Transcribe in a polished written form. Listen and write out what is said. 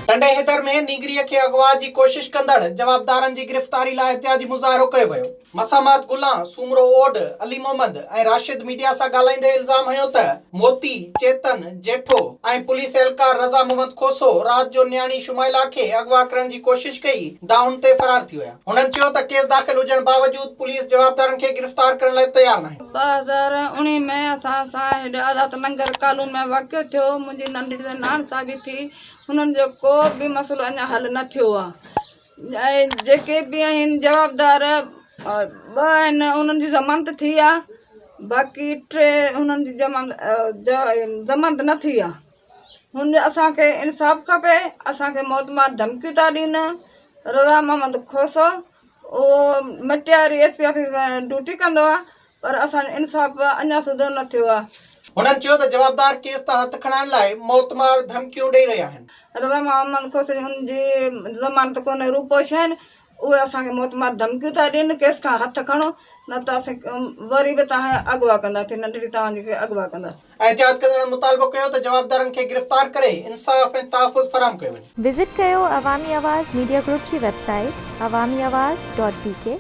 ٽنڊي حيدر ۾ نينگريء کي اغوا جي ڪوشش ڪندڙ جوابدارن جي گرفتاري لاء احتجاجي مظاهرو ڪيو ويو. مسامات گلان، سومرو اوڏ، علي محمد ۽ راشد ميڊيا سان ڳالهائيندي الزام هنيو ته موتي، چيتن، جيٺو ۽ پوليس اهلڪار رضا محمد کوسو رات جو نياڻي شمائلا کي اغوا ڪرڻ جي ڪوشش ڪئي، دانهن تي فرار ٿي ويا. هنن چيو ته ڪيس داخل هجڻ باوجود پوليس جوابدارن کي گرفتار ڪرڻ لاء تيار ناهي. 2019 ۾ اسان سان هيڏي آزاد ننگر ڪالوني ۾ واقعو ٿيو منهنجي ننڍڙي سان ناانصافي ٿي هنن جو ڪو به مسئلو اڃا حل نه ٿيو آهي ۽ جيڪي به آهن جوابدار ٻه آهن انهن جي ضمانت ٿي آهي باقي ٽي هنن جي ضمانت نه ٿي آهي هن اسان کي انصاف کپي اسان کي موت مار ڌمڪيون ٿا ڏين رضا محمد کوسو اهو Matiari S P office ۾ duty ڪندو آهي پر اسان جو انصاف اڃا سڌو نه ٿيو آهي. هنن چيو ته جوابدار ڪيس تان هٿ کڻائڻ لاء موت مار ڌمڪيون ڏئي رهيا آهن. رضا محمد کوسي جي ان جي ضمانت ڪونهي روپوش آهن اهي اسان کي موت مار ڌمڪيون ٿا ڏين ڪيس کان هٿ کڻو نه ته اسين وري به توهان کي اغوا ڪنداسين ننڍڙي توهان جي کي اغوا ڪنداسين. احتجاج ڪندڙن مطالبو ڪيو ته جوابدارن کي گرفتار ڪري انصاف ۽ تحفظ فراهم ڪيو وڃي. وزٽ ڪيو عوامي آواز ميڊيا گروپ جي website Awami Awaz dot B K.